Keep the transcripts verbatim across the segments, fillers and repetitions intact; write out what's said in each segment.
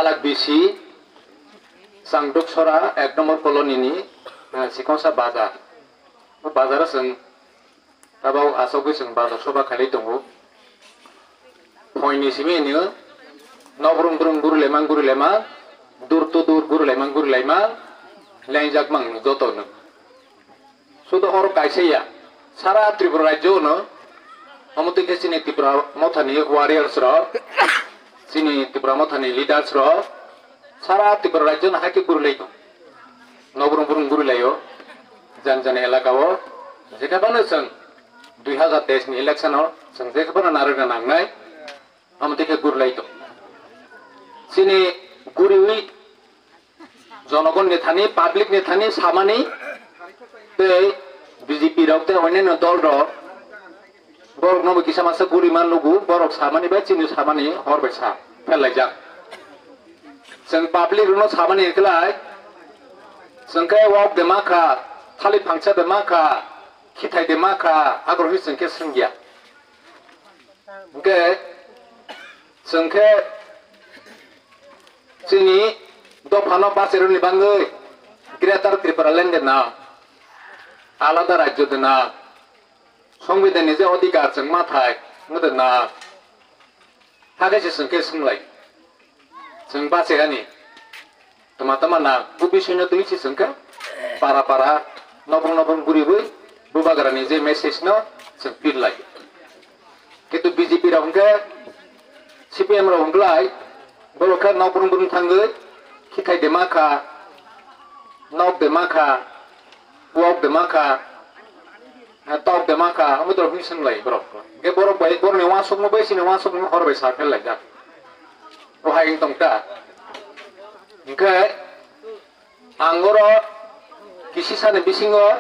Lak bisi, Changduk Sora, ek nombor colony ni, eh, Sikongsa bazar. O bazar o chwng tabok achugwi chwng bazar soba khailai tongo. Phoini simi hwnwi nokbrung brung gurilaima gurilaima, dur to dur gurilaima gurilaima, lengjak mang joto no. Sudo oro kaisa ya, sara Tripura rajyo no, omo twi khe chini Tripura mothani warriors rok, chini Tripura mothani leaders rok, sara Tripura rajyo no hai khe gurilai tong. Nokbrung brung gurilaio, jan jan elaka o, jekhe phano chwng dui hazar teis ni election o chwng jekhe phano narwkna nangnai, omo twi khe gurilai tong. Chini guriwi jonogon ni thani, public ni thani samani tei B J P rok tei onyaino dol rok borok no bo kisa masa guri man nugo, borok samani bai chini samani hor bai sa pherlaijak. Chwng public rok no samani hwnkhe lai, chwng khe wak de ma kha, thalik phangsa de ma kha, khithai de ma kha, agro hi chwng khe swngya. Hwnkhe chwng khe chini dophano bachairokni bagwi Greater Tripura Land de na, alada rajyo de na, Songbidanni je odhikar chwng ma thai, wng de na, hakhe se chwng khe swnglai. Chwng bachairani tma tma na, bo bisingno twi se chwng khe para para, nobrong nobrong guriwi bubagrani je message no chwng pirlai. Kintu B J P rok hwnkhe, C P M rok hwnkhlai, borok khe nobrong brong thangwi khithai de ma kha, nok de ma kha, wok de ma kha, tok de ma kha, omo twi swnglai borok. Hwnkhe borok bai, borokni uansukmung bai chini uansukmung hor bai sa pherlaijak. O hai wng tong ta. Hwnkhe ang oro kisisani bisingo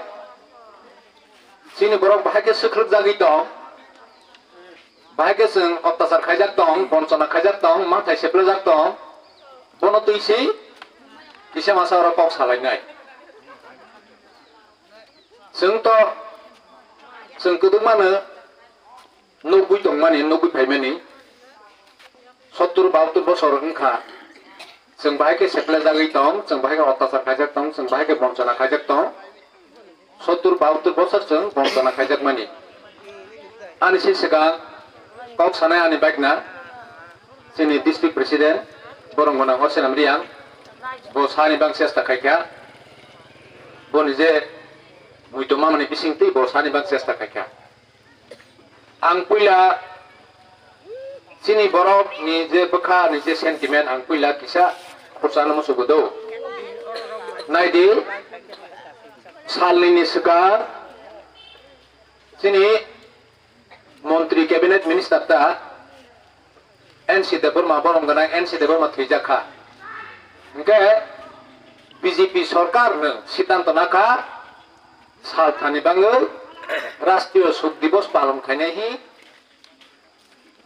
chini borok bahai khe swkhrwk jagwi tong, bahai khe chwng ottachar khaijak tong, bonchona khaijak tong, manthai seplajak tong, bono twi se kisa masa oro kok salainai. Chwng to, chwng kwdwkmano nugwi tongmani, nugwi phaimani sottur bahattur bosor wngkha. Chwng bahai khe seplejagwi tong, chwng bahai khe ottachar khaijak tong, chwng bahai khe bonchona khaijak tong. Sottur bahattur bosor chwng bonchona khaijakmani. Ani se swkang kok sanai ani bagna chini district president borong gwnang Hosenam Riang, bo sani bang chesta khaikha, boni je muitu mamani bisingtwi bo sani bang chesta khaikha. Ang puila chini borok ni je bwkha ni je sentiment ang puila kisa khursa no musugo do. Naidi, salni ni swkang chini montri cabinet minister ta N C Debbarma, borom gwnang N C Debbarma thwijak kha. Hwnkhe B J P sorkar no siddhanto nakha, salthani bangwi Rashtriyo Shok Divos palon khainai hi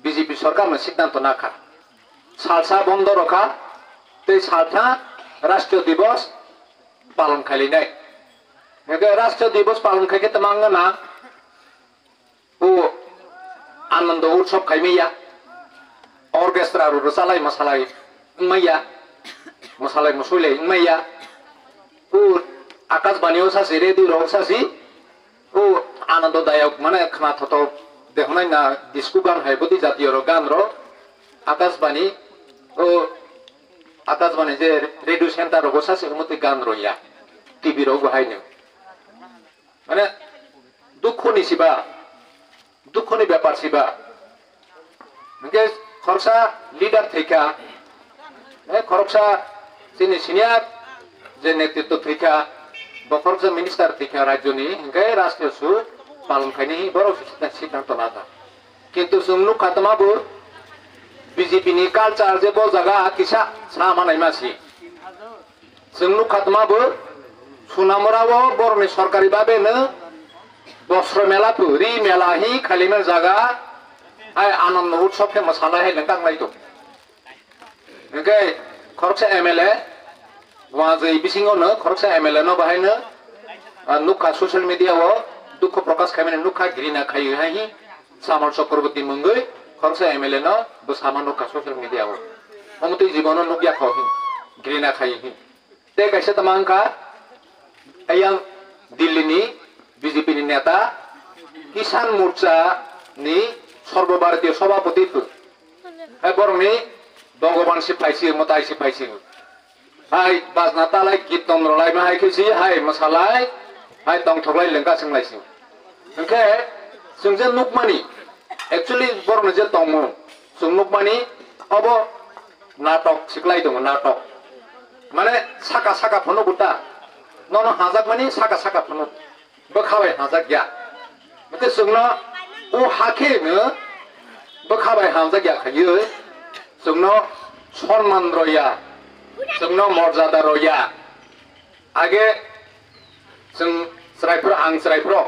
B J P sorkar no siddhanto nakha. Salsa bondo rokha tei saltha Rashtriyo Divos palon khailainai. Hwnkhe Rashtriyo Divos palon khaikhe tamo wngna O Anando Utsav khaimaya, orchestra rok rwchalai mwsalai wngmaya, mwsalai mwsuilai wngmaya. O Akashbani o sasi, radio rok sasi, o Anando Dayok mane khna thothok dehonai na disco gan hai bwtwi jatiyo rok gan rok, Akashbani, o Akashbani je radio center rogo sasi wngmwtwi gan roya, T V rogo haino. Mane, dukho ni siba, dukho ni bepar siba. Hwnkhe khoroksa leader thwikha, eh, khoroksa chini senior je netritwo thwikha, bo khoroksa minister thwikha rajyoni, hwnkhe rashtriyo su palon khaini borok siddhanto lada. Kintu chwng nukha tma bo B J P ni culture je bo jaga kisa sa manai ma si. Chwng nukha tma bo Sunamura o borokni sorkari babe no bosro mela phu, ri mela hi khailima jaga hai Anando Utsav khe mwsalai hai lengkang lai tong. Hwnkhe khoroksa M L A, wajwi bisingo no khoroksa M L A no bahai no, ah, nukha social media o dukho prokash khaimani nukha, grina khaiwi hai hi Samol Chakraborty mungwi khoroksa M L A no bwsama nukha social media o. Omo twi jibono nukya kho hin, grina khai hin. Tei kaisa tama wngkha, ayang Delhi ni B J P ni neta, Kisan Morcha ni Sarbo Bharatiya Sabhapati phu. Hai borok ni Bhagavan se phaisi, mwtai se phaisi. Hai bajna talai, kirton rwlai ma hai khe si, hai mwsalai, hai tongthoklai lengka swnglai si. Hwnkhe chwng je nukmani, actually borokni je tongmung, chwng nukmani obo natok siklai tongo, natok. Mane saka saka phano buta, nono hajakmani saka saka phano bwkha bai hajak ya. Hwnkhe chwngno o hakhe no bwkha bai hajak ya khaiwi chwngno sonman rw ya, chwngno morjada rw ya. Age chwng chwraiphru, ang chwraiphru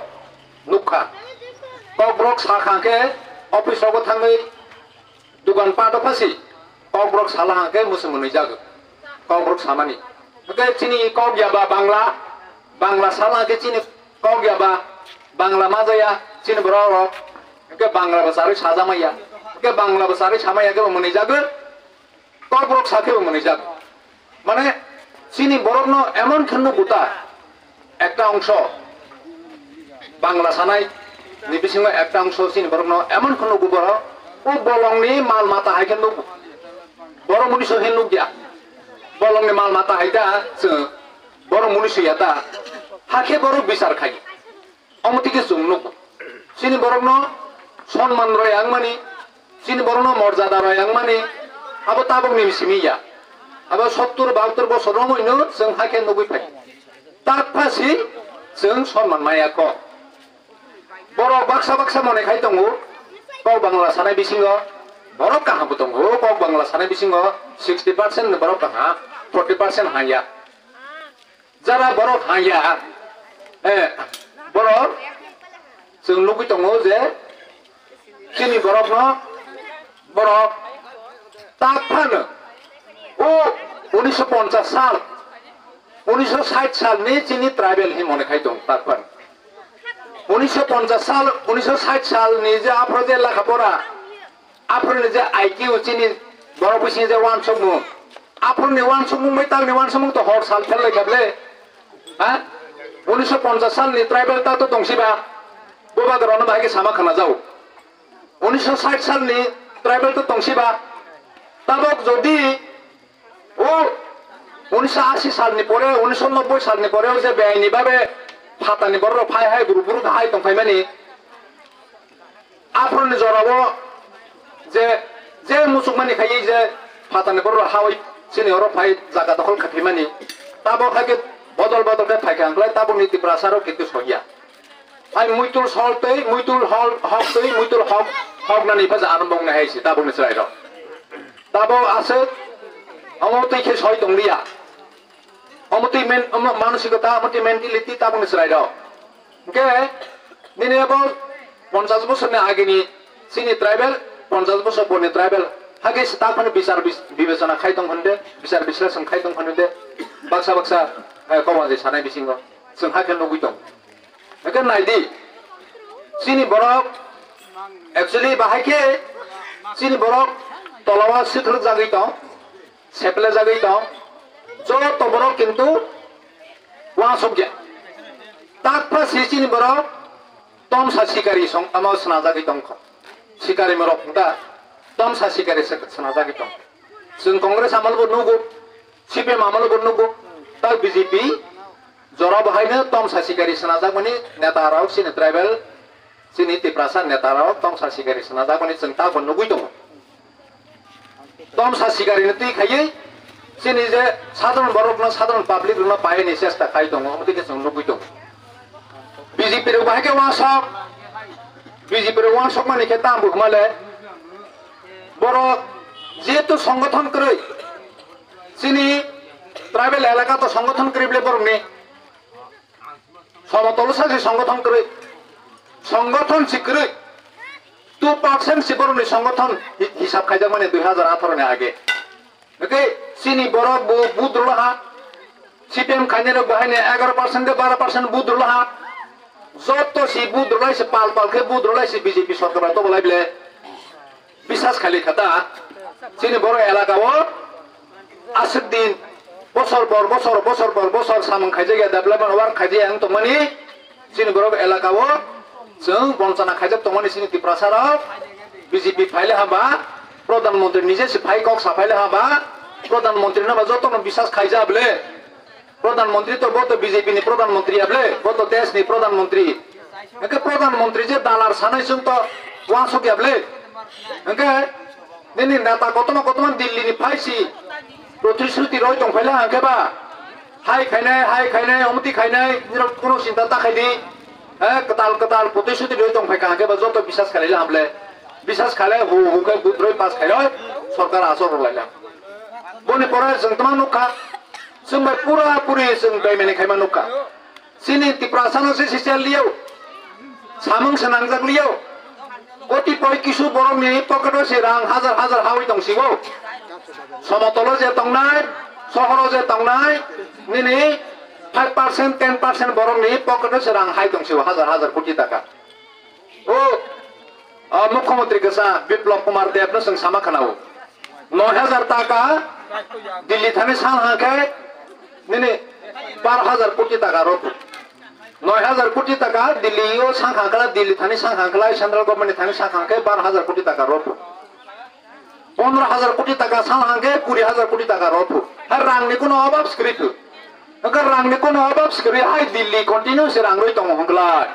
nukha. Kokborok sakha khe office rogo thangwi dukan pato phasi kokborok sala hangkhe musu mwnwi jago. Kokborok samani. Hwnkhe chini kok yaba Bangla, Bangla sala hangkhe chini kok yaba Bangla majaya chini borok rok. Hwnkhe Bangla bwcharwi sajakmaya. Hwnkhe Bangla bwcharwi samaya khe bo mwnwi jago. Kokborok sakhe bo mwnwi jago. Mane chini borokno emon khe nukuta, ekta ongso Bangla sanai ni bisingo ekta ongso chini borokno emon khe nugo borok, o bolongni mal mata hai khe nugo. Borok mwnwi so khe nukya. Bolongni mal mata hai da chwng borok mwnwi so ya da. Hakhe borok bichar khai. Omo twi khe chwng nugo. Chini borokno sonman rw yang mani, chini borokno morjada rw yang mani, abo tabukni simi ya. Abo sottur bahattur bosor romwi no chwng hakhe nugwi phai. Tak phasi chwng sonman maya kho. Borok baksa baksa mone khai tongo, kok Bangla sanai bisingo borok kaham bo tongo, kok Bangla sanai bisingo sixty percent ni borok kaham, forty percent hanya. Jara borok hanya, eh, borok chwng nugwi tongo je chini borokno borok tak phano o unisho ponchash sal, unisho sait salni chini tribal hi mone khai tong tak phano. Unisho ponchash sal, unisho sait salni je aphro je lekha pora, aphro ni je I Q chini borok bising je wansukmung, aphro ni wansukmung bai tangni wansukmung to hor sal phel lai kha ble. Ha? Unisho ponchash salni tribal ta to tongsiba. Boba gorano bahai khe sama khana jau. Unisho sait salni tribal to tongsiba. Tabok jodi o unisho ashi salni pore, unisho nobboi salni pore o je beaini babe phatani borok phai hai buru buru hai tongphaimani. Aphuruni jorao je, je muchukmani khaiwi je phatani borok hawi chini oro phai jaga dokhol khatimani. Tabok hai khe bodol bodol khe phai kha hwnkhe tabukni Tiprasa rok kintu soiya. Hai muitul sol twi, muitul hol, hok twi, muitul hok, hok nani phaja anw bong nai hai se tabukni chwrai rok. Tabok aswk omo twi khe soi tong liya. Omo twi men-, omo manosikota, omo twi mentality tabukni chwrai rok. Hwnkhe nini abo ponchash bosorni agini chini tribal, ponchash bosor porni tribal, hake se taphano bichar bis-, bibechona khai tong hwnde, bichar bisleshon khai tong hwnde, baksa baksa, eh, kobanjai sanai bisingo chwng hakhe nugwi tong. Hwnkhe naidi, chini borok, actually bahai khe chini borok tolao sithwrwk jagwi tong, seple jagwi tong, joto borok kintu uansukya. Takpha si chini borok tomsa sikari song amo swnajagwi tongkho. Sikari morok wngkha tomsa sikari se-, swnajagwi tongkho. Chwng Congress amalo bo nugo, C P M amalo bo nugo, tak B J P jora bo haino tomsa sikari swnajakmani neta rok chini tribal, chini Tiprasa neta rok tomsa sikari swnajakmani chwng tak bo nugwi tongo. Tomsa sikari ni twi khaiwi chini je sadharon borok no, sadharon public rok no paini chesta khai tongo, omo twi khe chwng nugwi tongo. B J P rok bahai khe uansok, B J P rok uansok mani khe tamo hwnmale borok jehetu songothon kwrwi, chini tribal elaka to songothon kwrwi bwle borok ni. Somotolo sa se songothon kwrwi. Songothon si kwrwi. Two percent si borokni songothon hi-, hisab khaijakmani dui hazar atharo ni age. Hwnkhe chini borok bo budrolo ha. C P M khainai rok bo haino egaroh percent de baro percent budrolo ha. Joto si budrolai se pal pal khe budrolai se B J P sorkar bai tobolai bile. Biswas khali kha ta. Chini borok elaka o aswk din bosor por bosor, bosor por bosor samung khaijak ya, development work khaijak ya wng tongmani. Chini borok elaka o chwng bonchana khaijak tongmani chini Tiprasa rok. B J P phaile haba, Pradhan Mantri nije se phai kok sa phaile haba, Pradhan Mantri no ba joto no bisas khaijak bwle. Pradhan Mantri to bo to B J P ni Pradhan Mantri ya bwle, bo to desh ni Pradhan Mantri. Hwnkhe Pradhan Mantri je dalar sanai chwng to uansuk ya bwle. Hwnkhe nini neta kotorma kotorma Delhi ni phai si protishruti roi tong phaila hwnkhe ba hai khainai, hai khainai, omti khainai, nirok kuno chinta ta khaidi. Eh, kwtal kwtal protishruti roi tong phaikha hwnkhe ba joto bisas khailai la hamle. Bisas khailai hu hu khe budroi pass khairoi sorkar asok rok laila. Boni pore chwng tma nukha, chwng bai pura puri chwng bai mani khaima nukha. Chini Tiprasa no se sisial liyo, samung se nangjak liyo. Koti poi kisu borok ni pocket o se rang hajar hajar hawi tong sibo. Somotolo je tongnai, sohoro je tongnai, nini five percent, ten percent borok ni pocket o se rang hai tong sibo, hajar hajar koti taka. O, o Mukhyamantri kwsa Biplab Kumar Deb no chwng sama khna o. Noi hajar taka Delhi thani sal hangkhe nini bar hajar koti taka rw phu. Noi hajar koti taka Delhi o sang hangkhe, Delhi thani sang hangkhe, central government ni thani sang hangkhe bar hajar koti taka rw phu. Pondro hajar koti taka sal hangkhe kuri hajar koti taka rw phu. Hai rang ni kuno obab swkri phu. Hwnkhe rang ni kuno obab swkri hai Delhi continue se rang rwi tongo hwnkhlai.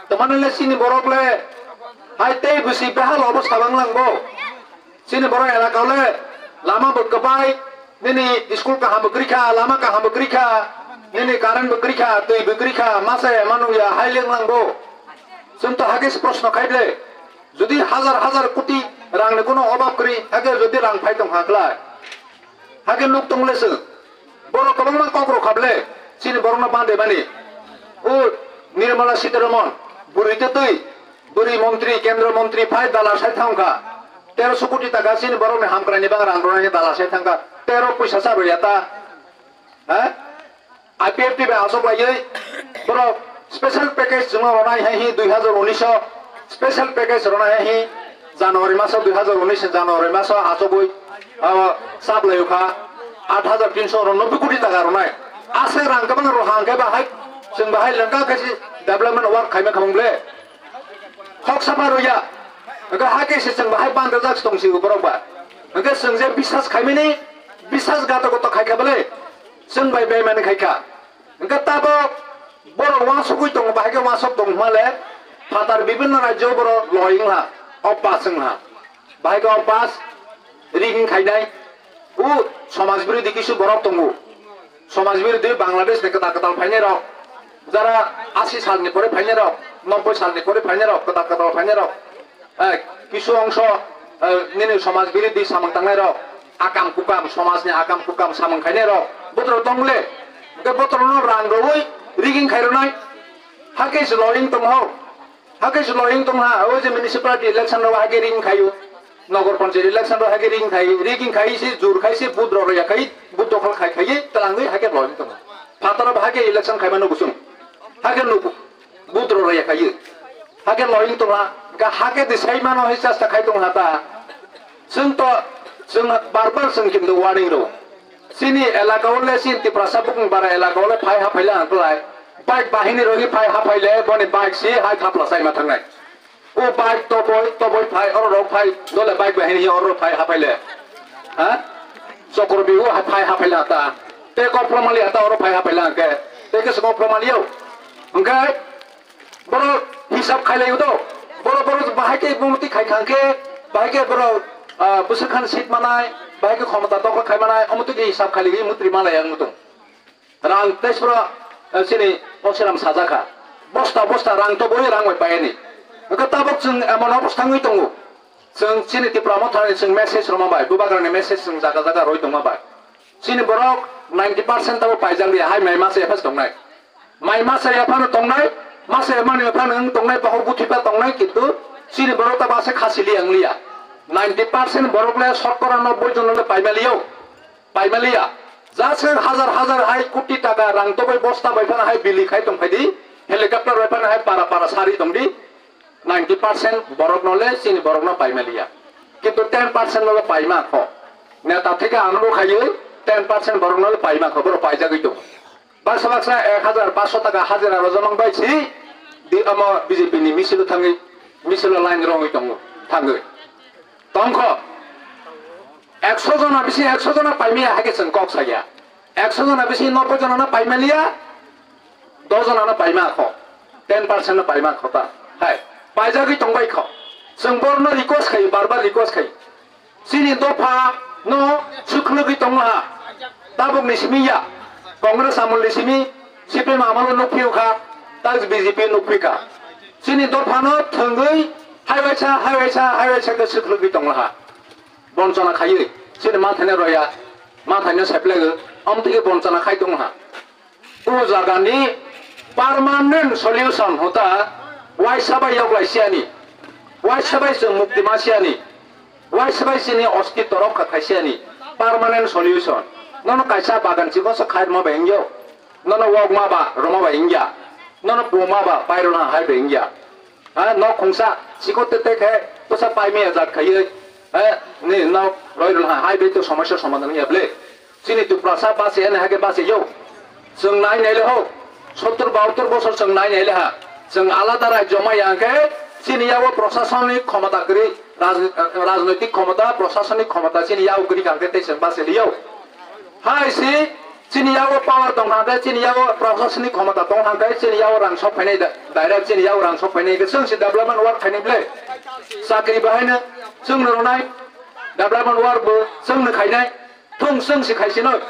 Tamani le chini borok le hai tei bwswi behal obostha bang lang bo. Chini borok elaka le lama bo kwbai, nini school kaham bo kwrwi kha, lama kaham bo kwrwi kha, nini current bo kwrwi kha, twi bo kwrwi kha, masa ya manu ya hai leng lang bo. Chwng to hagis proshno khai ble. Jodi hajar hajar koti rang ni kuno obab kwrwi, hake jodi rang phai tong ha kwlai. Hake nuk tong le chwng. Borok kwbangma kok rok kha ble, chini borok no bande mani. O Nirmala Sitharaman, bwrwi tei twi, bwrwi montri, kendra montri phai dalar sai thang kha. Teroso koti taka chini borok ni hamkrai ni bang rang rwnai ni dalar sai thang kha. Tero puisa cha rw ya ta. Ha? I P F T bai asok laiwi borok special package chwngno rwnai hai hi dui hazar unis o special package rwnai hai hi January maso dui hazar unis January maso asogwi, ah, sap lai kha aat hazar tinso oro nobbe koti taka rwnai. Ase rang kwbang rw hang khe bahai chwng bahai lengka khe si development work khaima khamung ble. Hok sapa rw ya. Hwnkhe hake se chwng bahai bandajak tong si borok ba. Hwnkhe chwng je bisas khaimani bisas gato goto khai kha bwle. Chwng bai bemani khai kha. Hwnkhe tabok borok uansugwi tongo, bahai khe uansuk tong hwnma le phatar bibinno rajyo borok loi wng ha, obas wng ha. Bahai khe obas rigging khainai, o somaj birodhi kisu borok tongo. Somaj birodhi Bangladesh ni kwtal kwtal phainai rok, jara asi salni pore phainai rok, nobboi salni pore phainai rok, kwtal kwtal phainai rok. Eh, kisu ongso, eh, nini somaj birodhi samung tangnai rok, akam kukam, somajni akam kukam samung khainai rok, botoro tong le, hwnkhe botoro no rang rwi rigging khai rwnai, hakhe se loring tong ho, hakhe se loring tong ha, o je municipality election rok hakhe rigging khaio, nogor panchayat election rok hakhe rigging khai, rigging khai se jur khai se vote rok ya khai, vote dokhol khai khai twlangwi hakhe loring tong ho, phataro hakhe election khaima nugo chwng, hakhe nugo. Budro raya khayu. Hake loying tongla, ga hake di saimano hai chesta khai tong hata. Chwng to, chwng bar bar chwng kintu warning ro. Chini elaka o le, chini Tiprasa bukung bara elaka o le phai ha phaila ang klai. Bike bahini rogi phai ha phaile, boni bike si hai thapla saima thangnai. O bike toboi, toboi phai, oro rok phai, dole bike bahini hi oro phai ha phaile. Ha? Chokrobi o hai phai ha phaila ta. Te kok pramali ata oro phai ha phaila angke. Te ke sokok pramali o. Angke Borok hisab khailai udo. Borok, borok bahai khe bumti khai khang khe, bahai khe borok, ah, bwswk khan seat manai, bahai khe khomota tokla khai manai, omo twi hisab khailai mutri malai ang mutung. Rang tei sura, ah, sini Oksiram sajakha. Bosta, bosta rang to boi rang bai bayani. Hwnkhe tabok chwng emon obostha wngwi tongo. Chwng chini Tipra Motha ni chwng message rwma bai, bubagra ni message chwng jaga jaga roi tongma bai. Chini borok ninety percent tabo paijak liya, hai mai masa yaphas tongnai. Mai masa yaphano tongnai, masa yaphano yaphano wng tongnai, bohok buthipa tongnai, kintu chini borok tabo ase khasi liya wng liya. Ninety percent borok le, sotkora nobboi jon le paima liyo, paima liya. Just hajar hajar hai koti taka rang toboi bosta bai phano hai bili khai tong phai di, helicopter bai phano hai para para sari tong di. Ninety percent borok no le chini borok no paima liya. Kintu ten percent no paima kho. Neta theke ano bo khaiwi ten percent borok no paima kho, borok paijagwi tongo. Baksa baksa ek hajar paanch sho taka hajira rojak mang bai si di amo B J P ni misilo thangwi, misilo line rongwi tongo, thangwi. Tongkho. Ekso jona bisi ekso jona paimaya hai khe chwng kok saya. Ekso jona bisi noboi jona no paimaliya, dos jona no paima kho. Ten percent no paima kho ta. Hai, paijagwi tongbai kho. Chwng borno request khai, bar bar request khai. Chini dopha no sukhulugwi tongo ha. Tabuk ni simi ya. Congress amol ni simi C P M amol no nukphio kha. Tak B J P nukphi kha. Chini dopha no thwngwi hai waisa, hai waisa, hai waisa khe sukhulugwi tongo ha. Bonchona khaiwi chini mathai no roya, mathai no seplego, amtwi khe bonchona khai tongo ha. O jagani permanent solution hota waisa bai yoklai siyani, waisa bai chwng mukti ma siyani, waisa bai chini ostitto rokha khai siyani permanent solution. Nono kaisa bagan chikon sa khairma bai wngyo, nono wokma ba roma bai wngya, nono puma ba pairona hai bai wngya. Ha, nok khungsa, chikon te te khe, tosa paimaya jat khaiwi, ha, ni nok roi rwla ha, hai bai to somosya somadhan wngya ble. Chini Tiprasa basi ene hake basi yo. Chwng nai nai le ho. Sottur bahattur bosor chwng nai nai le ha. Chwng alada rajyo ma yang khe chini yago prosasonik khomota kwrwi, raj-, rajnoitik khomota, prosasonik khomota chini yago kwrwi kang khe tei chwng basi liyo. Hai si chini yago power tong kha khe, chini yago prosasonik khomota tong kha khe, chini yago rang sok phainai da-, direct chini yago rang sok phainai khe chwng si development work khainai ble. Chakri bahaino chwng no rwnai, development work bo chwng no khainai. Thung chwng si khai sinoi.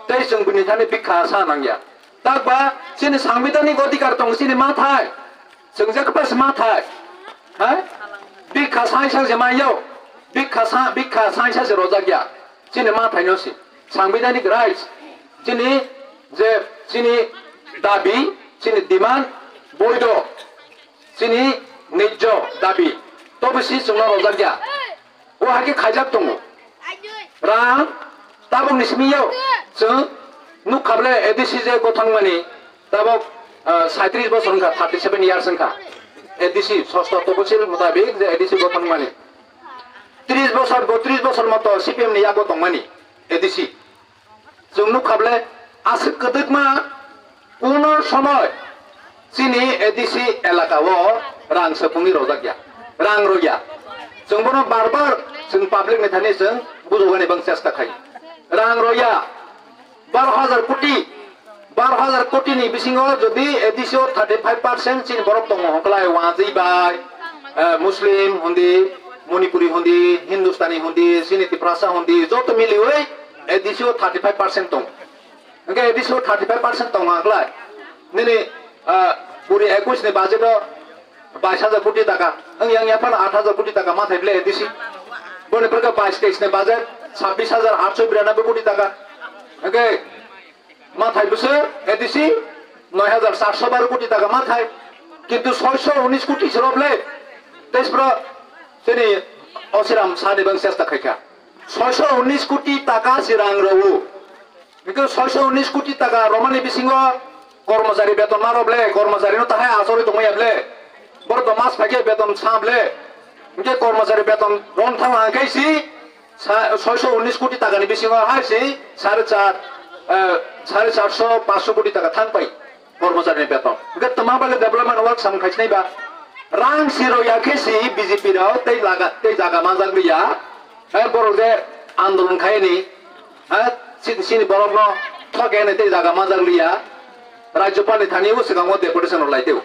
Tei chwng bini thani bikha sa nangya. Takba chini sangbidanik odhikar tong chini mathai. Chwng je khe pas mathai. Ha? Bikha sai sa je mayo. Bikha sa, bikha sai sa je rojak ya. Chini mathai no si. Sangbidanik rights. Chini je chini dabi, chini demand, boido. Chini nijjo dabi. Tobo si chwngno rojak ya. O hai khe khaijak tongo. Rang tabukni simi yo chwng nukha ble A D C je gothangmani tabuk, ah, saitris bosor wngkha, thirty seven years wngkha. A D C sosto toposil mutabik je A D C gothangmani tris bosor, botris bosor moto C P M ni yago tongmani A D C. Chwng nukha ble aswk kwdwkma kuno somoi chini A D C elaka o rang sepungwi rojak ya, rang rw ya. Chwng bono bar bar chwng public ni thani chwng bujogani bang chesta khai. Rang rw ya, baro hajar koti, baro hajar koti ni bisingo jodi A D C o thirty five percent chini borok tongo hwnkhe lai Wanjwi bai, eh, Muslim hundi, Manipuri hundi, Hindustani hundi, chini Tiprasa hundi, joto miliwi A D C o thirty five percent tong. Hwnkhe A D C o thirty five percent tong ang klai. Nini, ah, puri ekush ni budget o bais hajar koti taka. Ang yang yaphano aat hajar koti taka ma thai ble A D C. Boni pore khe bais teis ni budget sabbish hajar aatshoi biranoboi koti taka. Hwnkhe ma thai bwswk A D C noi hajar charso baro koti taka ma thai. Kintu soisho unis koti se rw ble. Tei se bro chini Osiram sani bang chesta khaikha. Soisho unis koti taka se rang rw o. Hingke soisho unis koti taka romani bisingo kormochari beton ma rw ble, kormochari no tahai achorwi tongmaya ble. Borok do mas phaikhe beton sa ble. Hingke kormochari beton rom thang hangkhe si sa-, soisho unis koti taka ni bisingo hai si sare char, eh, sare charso, paanch sho koti taka thang pai. Kormochari ni beton. Hingke twma bai le development work samung khai sinai ba. Rang si rw ya khe si B J P rw tei laga, tei jaga manjak liya. Hai borok je andolon khai ni, ha, si-, sini borok no thok ya ni tei jaga manjak liya. Rajyopal ni thani o swkango deputation rw lai teo.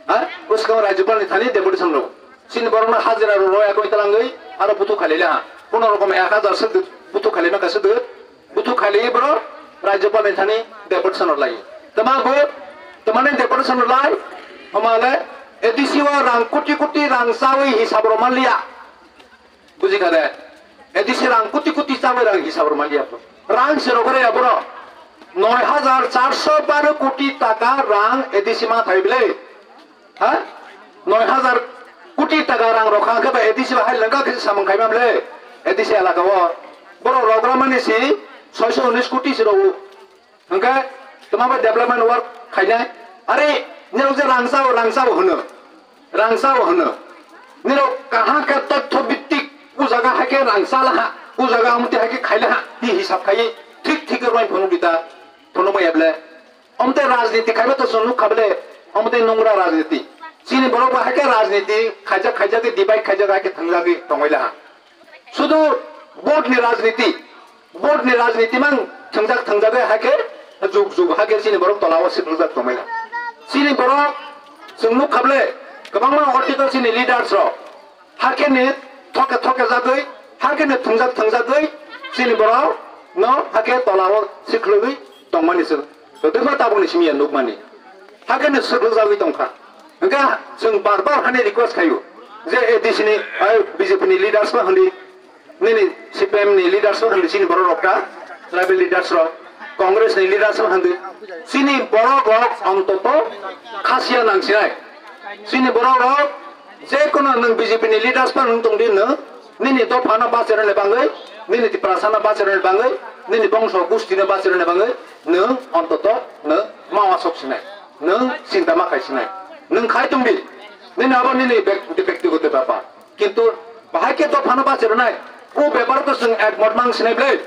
Ha, o swkango Rajyopal ni thani deputation rw. Sini borok no hajira rw rw ya koi talangwi aro buthuk khai lai le ha. Kono rokom ek hajar se buthuk khai lai ma ka se Buthuk khali borok Rajyopal ni thani deputation rw lai. Tama bo, tamani deputation rw lai, homale A D C o rang koti koti rang chawi hisab rw manliya. Buji kha de? A D C rang koti koti chawi rang hisab rw manliya. Rang se rw kore ya borok. Noi hajar charso baro koti taka rang A D C ma thai bile. Ha? Noi hajar koti taka rang rok kha khe ba A D C bai hai lengka khe samung khai mam le A D C elaka o. Borok rok ramani si soisho unis koti si rw o. Hwnkhe tama bai development work khainai. Are nirok je rang chao, rang chao hwno. Rang chao hwno. Nirok kaham khe tothyo bittik jaga hai khe rang chala ha, o jaga amtwi hai khe khaila ha, hi hisab khaiwi thik thik rwbai phunuk di ta, phunuk maya ble. Amtwi rajniti khaiba to chwng nuk kha ble, amtwi nungra rajniti. Chini borok bo hai khe rajniti khaijak khaijak khe divide khaijak hai khe thwngjagwi tongwi la ha. Sudu vote ni rajniti, vote ni rajniti mang thwngjak thwngjagwi hai khe juk juk hai khe chini borok tola o sikljak tongwi la. Chini borok chwng nuk kha ble kwbangma article chini leaders rok Hakhe ni thoke thoke jagwi, hakhe ni thwngjak thwngjagwi, chini borok no hakhe tola o siklogwi tongmani se. Todwkma tabukni simi ya nukmani. Hakhe ni siklojagwi tongkha. Hwnkhe chwng bar bar hani request khaio je A D C ni, ai, B J P ni leaders no hwndi, nini C P M ni leaders no hwndi, chini borok rok ta, tribal leaders rok, Congress ni leaders no hwndi, chini borok rok ontoto khasiya nangsinai. Chini borok rok Jekono nwng B J P ni leaders phano wng tong di, nwng nini dophano bachairani bagwi, nini Tiprasano bachairani bagwi, nini bongso gustino bachairani bagwi nwng ontoto nwng ma wasok sinai, nwng sinta ma khai sinai, nwng khai tong di, nini abo nini bek-, bektigoto bepar. Kintu bahai khe dophano bachairwnai, o beparo to chwng ekmot mang sinai ble.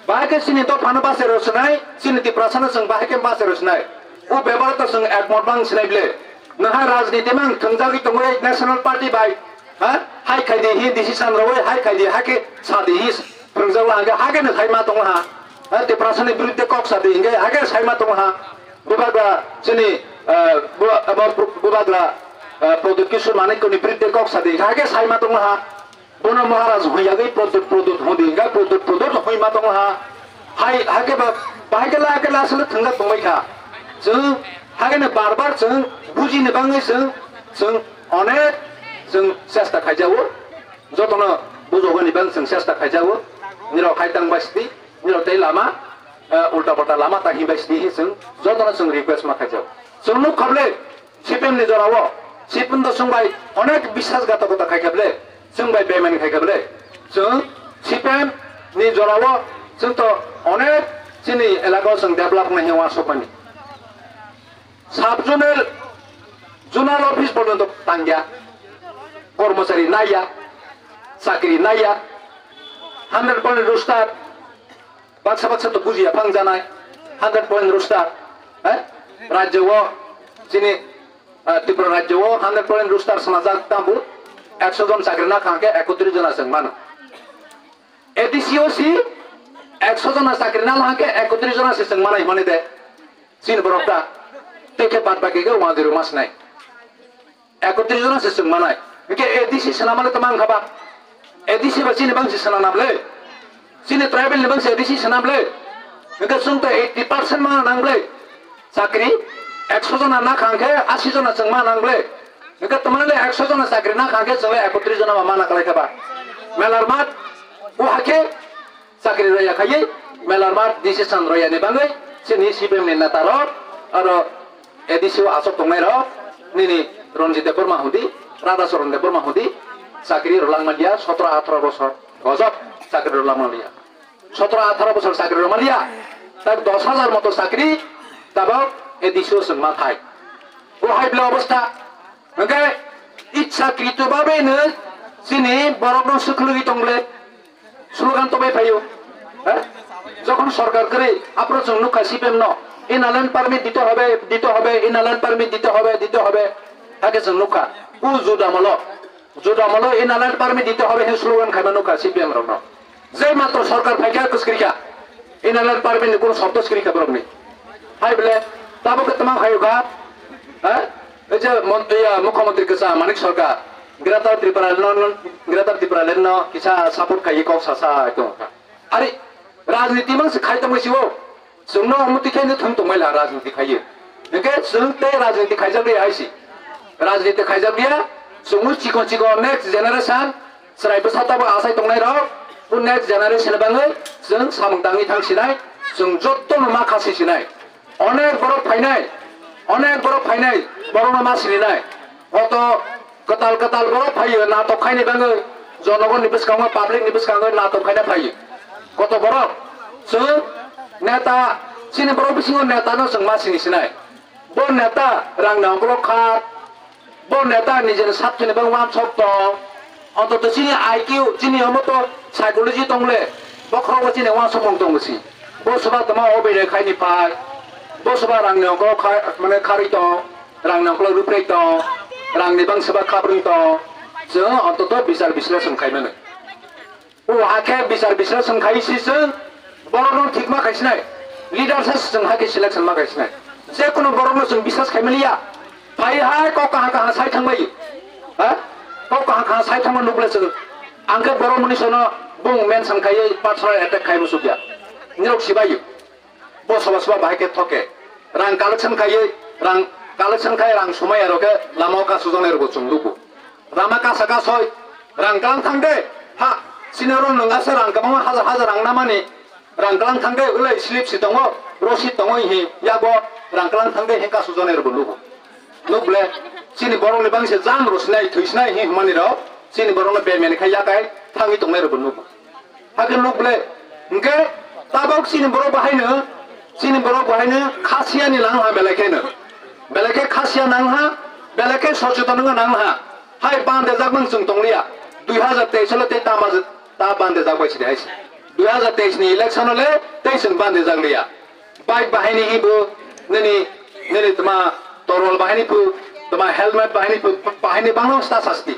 Bahai khe chini dophano bachai rw swnai, chini Tiprasano chwng bahai khe bachai rw swnai. O bebaro to chwng ekmot mang swnai ble. Nahai rajniti mang thwngjagwi tongwi national party bai, ha? Hai khai di hi decision rwwi, hai khai di, hai khe sa di hi phwrwngjak la hwnkhe, hai khe no sai ma tong ha. Ha, Tiprasani birudde kok sa di hwnkhe, hai khe sai ma tong ha. Bubagra chini, eh, bu-, abo bu-, bubagra, eh, Pradyut Kishore Manikyani birudde kok sa di, hai khe sai ma tong ha. Bono Maharaj hoi yagwi Pradyut Pradyut hodi, hingkha Pradyut Pradyut hoi ma tongo ha. Hai, hakhe ba, bahai khe la, hakhe la aswk thwngjak tongbai kha. Chwng, hakhe no bar bar chwng bujini bagwi chwng, chwng onek chwng chesta khaijao. Jotono bujogani bagwi chwng chesta khaijao. Nirok hai tang bai sidi, nirok tei lama, eh, ulta pulta lama ta himbai sidi hi chwng, jotono chwng request ma khaijao. Chwng nuk kha ble, C P M ni jorao, C P M to chwng bai onek biswasghatokota khai kha ble, chwng bai bemani khai kha ble. Chwng C P M ni jorao chwng to onek chini elaka o chwng develop nai hwnwi uansukmani. Sub zonal, zonal office porjonto tangya, kormochari naiya, chakri naiya, hundred point roster, Baksa baksa to bujiya phang janai, hundred point roster, eh? Rajyo o chini, eh, Tripura rajyo o hundred point roster swnajak tambo ekso jon chakri na khangkhe ekotris jona chwng mano. A D C o si ekso jona chakri na hangkhe ekotris jona se chwng manai hwnmani de. Chini borok ta tei khe bad baki khe one zero mas nai. Ekotris jona se chwng manai. Hingke A D C swnamale tamo wngkha ba? A D C ba chini bangsi swnam ble? Chini tribal ni bangsi A D C swnam ble? Hingke chwng to eighty percent ma nang ble? Chakri ekso jona na khang khe asi jona chwng ma nang ble? Hingke tamo le ekso jona chakri na khang khe chwng le ekotris jona ma mana kalai kha ba? Melarmat o hakhe Chakri rwya khaiwi melarmat decision rwyani bagwi chini C P M ni neta rok aro A D C o aswk tongnai rok nini Ranjit Debbarma hwndi, Radha Charan Debbarma hwndi chakri rwlangmaliya sotro atharo bosor gojok chakri rwlangmaliya sotro atharo bosor chakri rwmaliya tak dos hajar moto chakri tabok A D C o chwng ma thai. O hai bwle obostha hwnkhe ইচ্ছাকৃত ভাবে no chini borokno swkhlwgwi tong ble. Slogan to bai phaio. Eh? Jokhon sorkar kwrwi, aphuru chwng nukha C P M no, inner line permit দিতে হবে, দিতে হবে, inner line permit দিতে হবে, দিতে হবে. Hakhe chwng nukha. U juda molo. Juda molo inner line permit দিতে হবে hin slogan khaima nukha C P M rokno. Je matro sorkar phaikha kwskrikha. Inner line permit ni kono shobdo skrikha borokni. Hai bole, tabuk khe tamo khaio kha. Eh? Ei je mon-, iya, Mukhyamantri kwsa Manik Sarkar, Greater Tipraland no, Greater Tipraland no kisa support khaiwi kok sasa tong kha. Ari rajniti mang se khai tongwi sio. Chwngno omo tikhe no thung tongmai la rajniti khaiwi. Hingke chwng tei rajniti khaijak ri hai si. Rajniti khaijak ria, chwngno chikon chikon next generation, Chwrai bwsa tabuk achai tongnai rok, bo next generation ni bagwi chwng samung tangwi thang sinai, chwng joto no ma khasi sinai. Onek borok phainai, onek borok phainai, borok no ma sininai. Koto kwtal kwtal borok phaiyo natok khaini bagwi, jonogon ni bwskango, public ni bwskango natok khaina phaiyo. Koto borok chwng neta, chini borok bisingo neta no chwng ma sini sinai. Bo neta rang ni ongkolog kha, bo neta nijini sakchini bagwi uansuk tong, Ontoto chini I Q, chini omo to psychology tongle, bokhorogo chini uansukmung tongo si. Bo soba tama obire khaini pai, bo soba rangni ongkolo kha-, mane kharwi tong, rangni ongkolo rwphrwi tong, rangni bang soba khabrwng tong, chwng ontoto bichar bisleshon khaimani. O hakhe bichar bisleshon khai si chwng borokno thikma khaisinai, leader sa chwng hakhe selection ma khaisinai. Je kono borokno chwng biswas khaimaliya, phai hai kok kaha kaha sai thangbai, ha? Kok kaha kaha sai thangma nukle chwng. Ang khe borok muni sono bung mention khaiwi personal attack khai musukya. Nirok sibai. Bo soba soba bahai khe thoke. Rang collection khaiwi, rang collection khai rang sumai aro khe lama o kasu jone rwbo chwng lugo. Rama kasa kasoi, rang klang thang de. Ha, sini oro nwng asa rang kwbangma hajar hajar rang namani. Rang klang thang de, ulai slip si tongo, rosi tongo hi, yago rang klang thang de, hi kasu jone rwbo lugo. Nukle, chini borokni bangse jam rosinai, thwisinai hi hwnmani rok, chini borokno bemeni khai yakai thangwi tongnai rwbo nugo. Hakhe nukle, hwnkhe tabok chini borok bahaino, chini borok bahaino khasiyani nang ha belai kheno. Belai khe khasiya nang ha, belai khe socheton wngna nang ha. Hai bande jak mang chwng tongliya. Dui hajar teis le tei tama ta bande jak bai sidi hai se. Dui hajar teis ni election le tei chwng bande jak liya. Bike bahaini hibo, nini, nini tma torol bahaini phu, tma helmet bahaini phu, bahaini bangno sta sasti.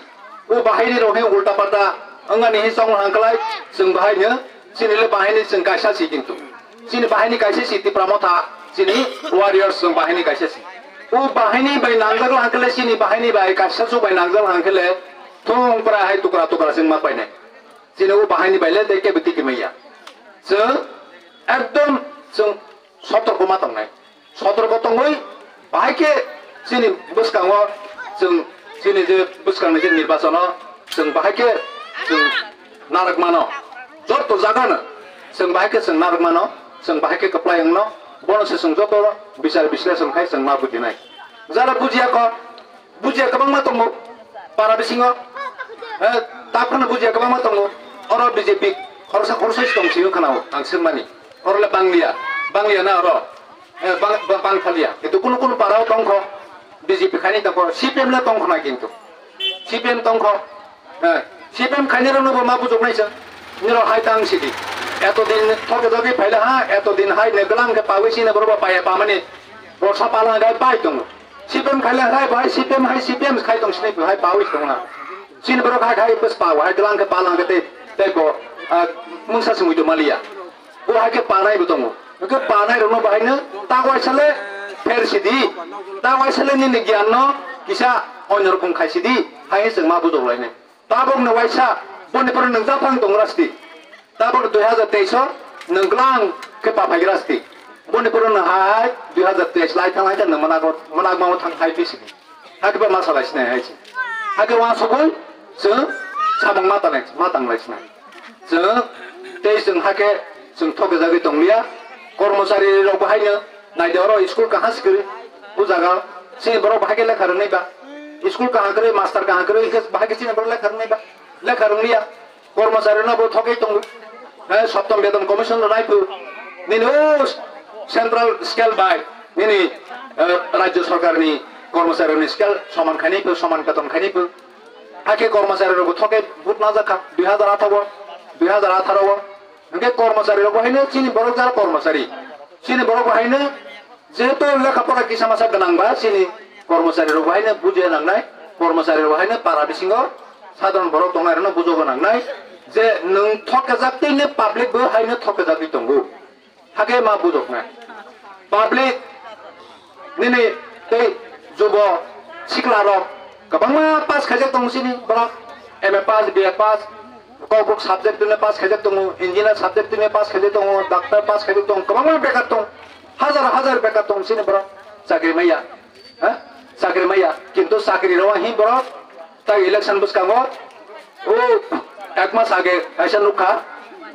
O bahaini rok he ulta palta wngani he chong hangklai, chwng bahaino, chini le bahaini chwng kaisa si kintu. Chini bahaini kaisa si Tipra Motha, chini warriors chwng bahaini kaisa si. O bahaini bai nangjak hangkle chini bahaini bai kaisa su bai nangjak hangkle thung pra hai tukra tukra chwng ma painai. Chini o bahaini bai le tei kebo tiki maya. Chwng ekdom chwng sotorko ma tongnai. Sotorko tongwi bahai khe chini bwskango chwng chini je bwskangni je nirbachono chwng bahai khe chwng narwk mano. Joto jagano chwng bahai khe chwng narwk mano, chwng bahai khe kwplai wngno, bono se chwng joto bichar bisleshon khai chwng ma bujinai. Jara bujiya kho, bujiya kwbangma tongo para bisingo, eh, taphano bujiya kwbangma tongo. Oro B J P khoroksa khoroksa se tong sio khna ang swngmani. Oro le bangliya, bangliya na oro, eh, bang, bang, bang thaliya. Kintu kunu kunu para o tongkho, B J P khaini tongkho, C P M le tongkho na kintu. C P M tongkho, eh, C P M khaini rokno bo ma bujok nai se. Niro hai tang sidi. Eto din thoke jogi phaila ha, eto din hai ne glam khe pawi sine boro ba paya pamani. Borsa pala gai pai tongo. C P M khai le hai, bo hai C P M, hai C P M khai tong sini, bo hai pawi tong na. Chini borok hai khai bus pawi, hai glam khe palang khe tei, tei bo, ah, mungsa sumui do maliya. Bo hai khe panai bo tongo. Hwnkhe panai rokno bahai no ta waisa le pher sidi. Ta waisa le nini giyan no kisa onyo rokom khai sidi. Hai chwng ma bujok lai nai. Tabok no waisa boni pore nwng japhang tong rasti. Tabok dui hajar teis o nwng glang khe pa phai rasti. Boni pore no hai dui hajar teis lai thang lai khe nwng manago, managma thang hai phi sini. Hakhe ba ma salai sinai hai se. Hakhe wa sogwi chwng samung ma tanglai, ma tanglai sinai. Chwng tei chwng hakhe chwng thokjagwi tongliya. Kormochari rok bo haino naidi oro school kaha sikiri. O jaga chini borok bahai khe lekha rwnai ba. School kaha kwrwi, master kaha kwrwi, hwnkhe bahai khe chini borok lekha rwnai ba. Lekha rwngliya. Kormochari no bo thogwi tongo. Eh, Saptam Beton Commission no naiphru. Nini o central scale bai. Nini, eh, rajyo sarkar ni kormochari ni scale soman khainai phu, soman beton khainai phu. Hakhe kormochari rok bo thogwi vote najakha dui hajar atharo, dui hajar atharo o. Hwnkhe kormochari rok bo haino chini borok jara kormochari. Chini borok bo haino jehetu lekha pora kisa masa gwnang ba chini kormochari rok bo haino bujia nangnai, kormochari rok bo haino para bisingo sadharon borok tongnai rokno bujogo nangnai je nwng thokjak tei public bo haino thokjagwi tongo. Hakhe ma bujoknai. Public nini tei jubo sikla rok kwbangma pass khaijak tongo chini borok M A pass, B A pass, Kokborok subject tini pass khaijak tongo, engineer subject tini pass khaijak tongo, doctor pass khaijak tongo, kwbangma bekar tong, hajar hajar bekar tong chini borok chakri maya, ha? Chakri maya, kintu chakri rw hi borok tai election bwskango o ek mas age kaisa nukha,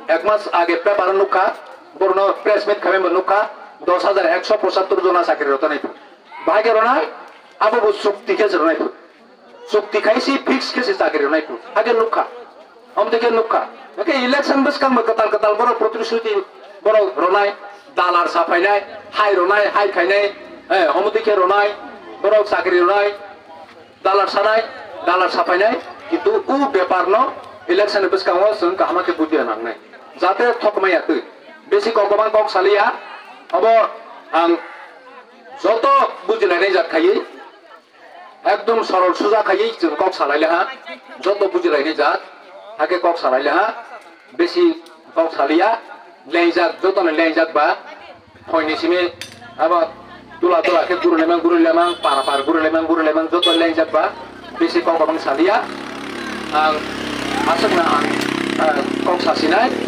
ek mas age paper nukha, borno press meet khaimani bo nukha, dos hajar ekso pochattor jona chakri rw tonwi. Bahai khe rwnai, abo bo chukti khe se rwnai. Chukti khai si fix khe se chakri rwnai phuru. Hakhe nukha. Omo twi khe nukha. Hakhe election bwskang bo kwtal kwtal borok protisruti borok rwnai, dalar saphainai, hai rwnai, hai khainai, eh, omo twi khe rwnai, borok chakri rwnai, dalar sanai, dalar saphainai, Kintu o bepar no election ni bwskango chwng kaham khe buji nangnai, jate thokmaya twi. Besi kok gobang kok saliya, abo ang joto bujilainai jat khaiwi, ekdom sorol suja khaiwi chwng kok salai laha, joto bujilainai jat, hakhe kok salai laha, besi kok saliya, lengjak, jotono lengjak ba, Phoini simi abo tula tula khe guru lemang, guru lemang, para para guru lemang, guru lemang, joto lengjak ba, bisi kok abang salia. Ang aswkna ang, ah, kok sasinai.